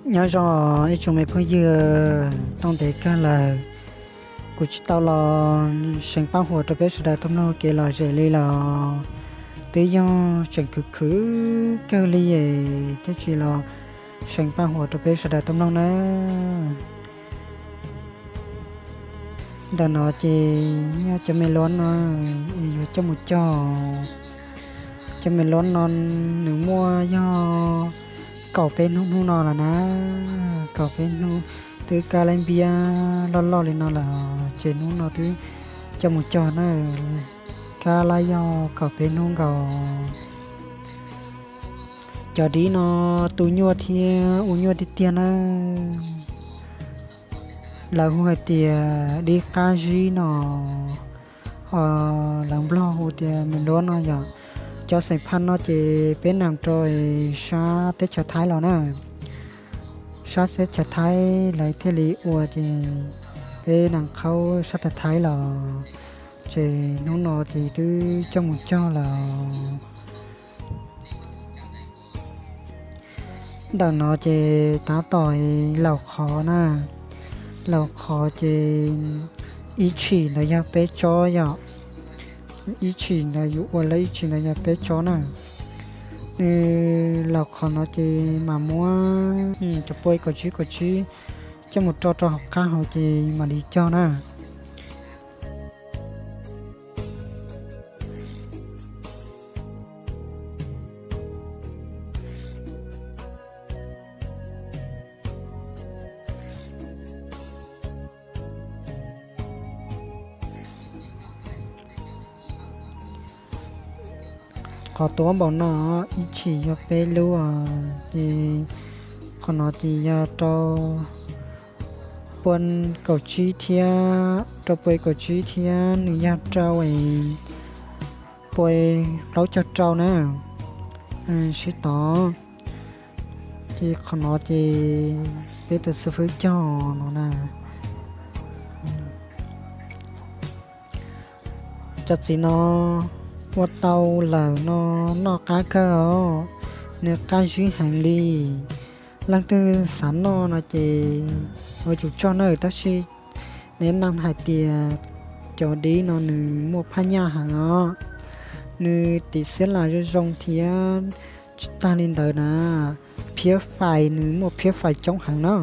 Nyob zoo ib tsoom me phooj ywg, tau ntev kawg lawm kuv tsis tau los seev paaj huam rau peb sawv daws tau mloog kev lom zem li lawm. Twb yog tseem khwv khwv kawg li es thiaj tsis los seev paaj huam rau peb sawv daws tau mloog nawb. Ntawm no ces yog cov me luab no es yuav coj mus cog. Cov me luab no nws muaj yog kaum peb hnub hnub no lawm na. Kaum peb hnub, twb kab laib npiab loj loj li no lawm ces hnub no twb coj mus cog na. Kab laib yog kaum peb hnub nkaus. Cov dib no tu nyuaj thiab ua nyuaj tiag tiag na. Lawv hu hais tias dib qab zib no, ho lawv Nplog hu tias me luab no yom. Cov xeem Phaj no ces peb nees rau sab teb chaws Thaib los na. Sab teb chaws Thaib lawv thiaj li ua ces peb nees qhaub sab teb chaws Thaib los. Ces hnub no ces twb coj mus cog lawm. Ntawm no ces tab tom laus qhov na. Laus qhov ces ib tshim ntawd yog peb tsob yom. Ib tshim ntawd yus ua lawv ib tshim ntawd yog peb tsob na. Nws laus qhov no ces mam muab cov pua kaum tsib kaum tsib coj mus rau rau hauv qab hauv ces mam li cog na. Qhov tuab npaum no ib tshim yog peb lub, ces qhov no ces yog rau pua kaum tsib thiab, rau pua kaum tsib thiab nws yog rau pua plaub caug rau na. Sib tov, ces qhov no ces peb tus xib fwb cog no na. Cov txiv no ua tau lawm no noj qab kawg os, nws qab zib heev li. Leej twg xav noj no ces ua tsum txog na, tab sis nej nam hais tias cov dib no nws muaj phaj nyaj heev os. Nws tiv xiab las zoo zoo thiab tsis tag li ntawd na, phiab fais, nws muaj phiab fais coob heev na.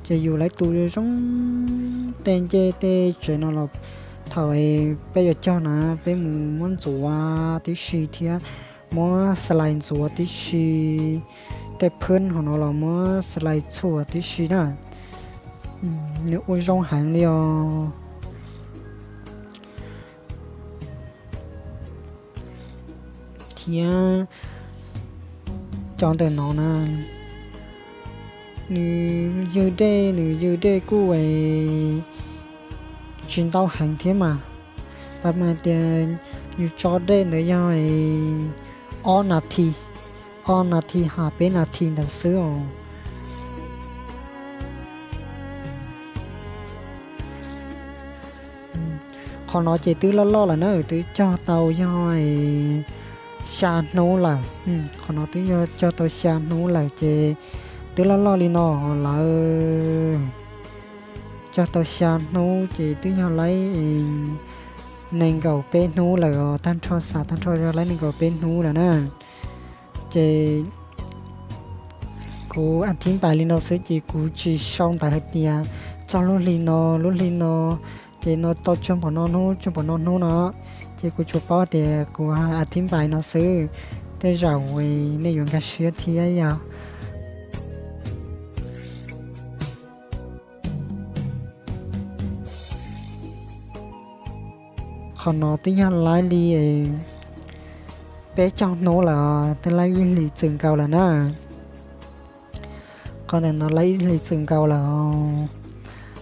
Ces yus lawv tus zoo zoo tej ncej tej tsev no los thaum peb yuav cog na, peb mus muab ntxuav tib si thiab muab xalais ntxuav tib si, tej phwb hauv no los muab xalais txhuam tib si na. Nws ua zoo heev li os. Thiab cov ntawm no na, nws ywg dej, nws ywg dej kuj tsis ntau heev thiab mas. Pab mas tias yus tso dej ntawd yog ob nas this, ob nas this ha peb nas this ntawd xwb os. Qhov no ces twb loj loj lawm na, twb cog tau yog xya hnub lawm. Qhov no twb yog cog tau xya hnub lawm ces twb loj loj li no lawm. Cog tau xya hnub ces twb yog laib nees nkaum peb hnub lawm os, tag nrho xav tag nrho yog laib nees nkaum peb hnub lawm na. Ces kuv a thib npais li no xwb ces kuv tsis sau ntawv hais tias txog lub hli no, lub hli no, ces no tau tsawg npaum no hnub, tsawg npaum no hnub no, ces kuv tsuas paub tias kuv a thib npais no xwb. Tej zaum nej yuav nkag siab thiab yog. Qhov no twb yog laib li peb caug hnub lawm, twb laib ib hlis txwm nkaus lawm na. Qhov ntawm no laib ib hlis txwm nkaus lawm,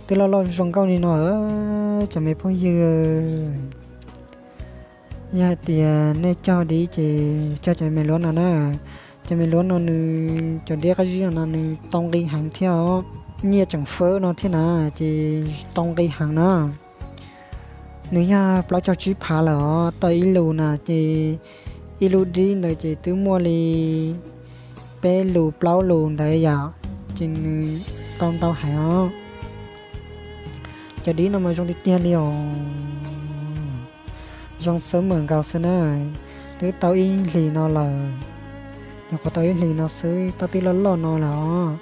twb loj loj zoo nkauj li no, cov me phooj ywg. Yog hais tias nej cog dib ces cog cov me luab no na. Cov me luab no nws, cov dib qab zib no no nws tau nqi heev thiab os. Nyiaj tseem fawb no thiab na, ces tau nqi heev na. Nws yog plaub caug tsib phav lawm os, tau ib lus na ces ib lub dib ntawd ces twb muaj li peb lus plaub lus ntawd yom. ces nws tau ntau heev os. Cov dib no mas zoo tiag tiag li os. Zoo xwb mas nkaus xwb na. Twb tau ib hlis no lawm. Nyuam qhuav tau ib hlis no xwb tab twb loj loj no lawm os.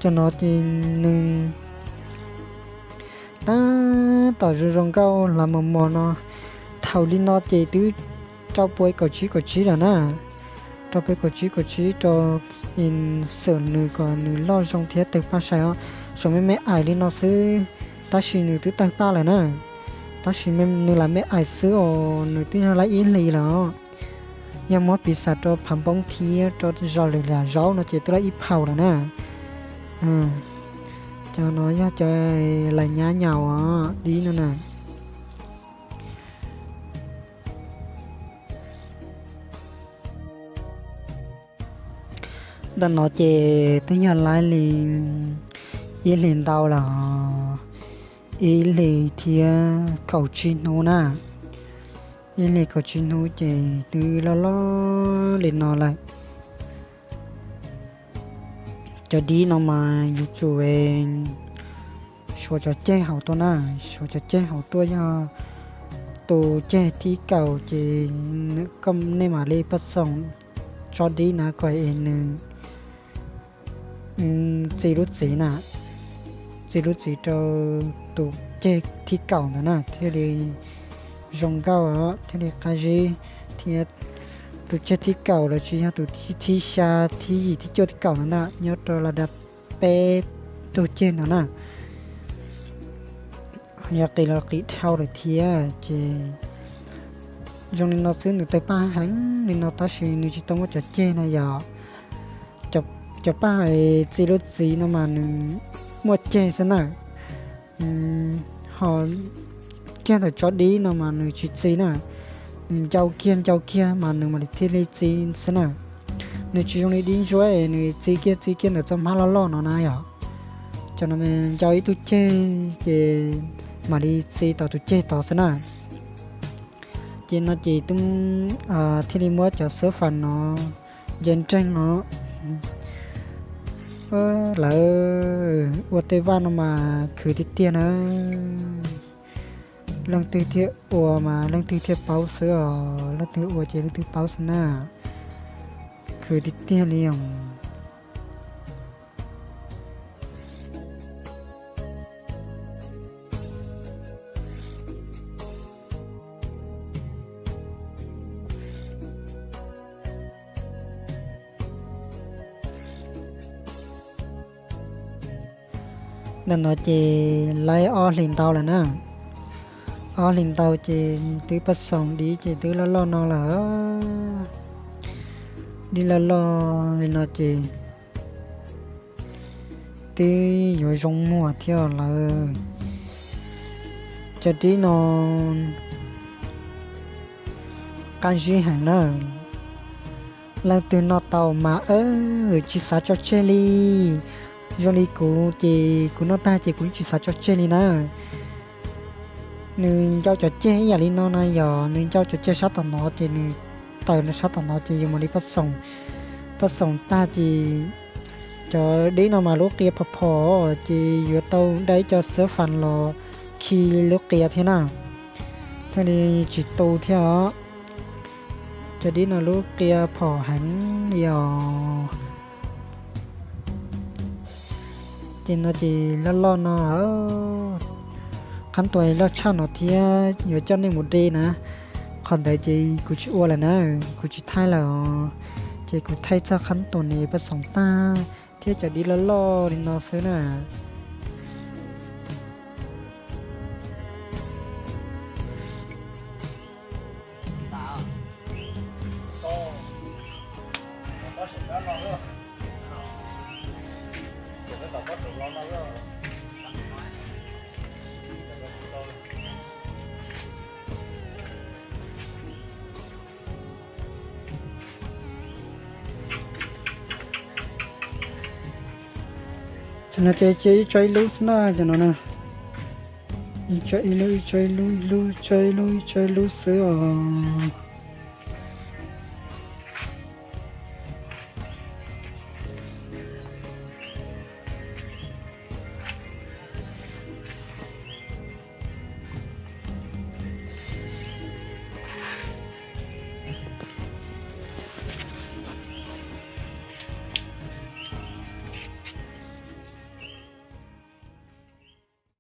Cov no ces nws tab tom zoo zoo nkauj hlav mos mos no. Thaum li no ces twb rau pua kaum tsib kaum tsib lawm na. Rau pua kaum tsib kaum tsib rau, xwm nws kom nws loj zoo thiab tawg paj sai os. Tsuas me me ais li no xwb, tab sis nws twb tawg paj lawm na. Tab sis nws lam me ais xwb os, nws twb yog laib ib hlis lawm os. Yog muab piv xam rau phav npoob thiab rau zos lwm yam zaub no ces twb laib ib phaum lawm na. Cov no yog cov lais nyab nyaum os, dib no na. Ntawm no ces twb yog laib li ib hlis ntau lawm, ib hlis thiab kaum tsib hnub na. Ib hlis kaum tsib hnub ces twb loj loj li no lawm. Cov dib no mas yuav tsum suav cov ceg hauv tuaj na, suav cov ceg hauv tuaj. Yog tus ceg thib kaum ces koj, nej mam li pab xoom tso dib na kom es nws txi lub txiv na, txi lub txiv rau tus ceg thib kaum ntawd na thiaj li zoo nkauj thiaj li qab zib thiab. Tus ceg thib kaum los tsis yog tus thib xya, thib yim, thib cuaj, thib kaum ntawd na, nyob rau las das peb tug ceg ntawd na. Yog qis los qis dhau lawm thiab ces zoo li no xwb, nws tawg paj heev li no tab sis nws tsis tau muaj cov ceg na yom. Cov paj txi lub txiv no mas nws muaj ceg xwb na. Ho kiag ntawm tsob dib no mas nws tsis txi na, nws ncau kiag ncau kiag mas nws mam li thiaj li txi xwb na. Nws tsis zoo li dib ntsuab es nws txi kiag txi kiag ntawm txoj hmab loj loj no na yom. Cov no ncau ib tug ceg ces mam li txi tau tus ceg tod xwb na. Ces no ces twb thiaj li muab cov xab fas no nce nreeg no. Lawv ua tej vaj no mas khwv tiag tiag na. Leej twg thiaj ua mas leej twg thiaj paub xwb os, leej twg ua ces leej twg paub xwb na. Khwv tiag tiag li os. Ntawm no ces laib ob hlis ntau lawm na. Ob hlis ntau ces twb pab xoom dib ces twb loj loj no lawm. Dib loj loj li no ces twb yuav zoo muag thiab lawm. Cov dib no qab zib heev na. Leej twg noj tau mas tsis xav tso tseg li. Zoo li kuv ces kuv noj tag ces kuv tsis xav tso tseg li na. Nws ncau cov ceg ib yam li no na yom, nws ncau cov ceg sab tom no ces nws tawm sab tom no ces yus mam li pab xoom tag ces cov dib no mas lub qia phom phom ces yuav tau dai ib co xab fas los khi lub qia thiab na, thiaj li tsis tu thiab os. Cov dib no lub qia phom heev li os. Ces no ces loj loj no, qhab tuas loj tshaj no thiab yuav coj nej mus de na. Qhov ntawd ces kuv tsis ua lawm na, kuv tsis thaij lawm os. Ces kuv thaij txog qhab tuas ne pab xoom tag thiab cov dib loj loj li no xwb na. Cov no ces cia ib tsob ib lub xwb na, cov no na. Ib tsob ib lub, ib tsob ib lub, ib lub, ib tsob ib lub, ib tsob ib lub xwb os.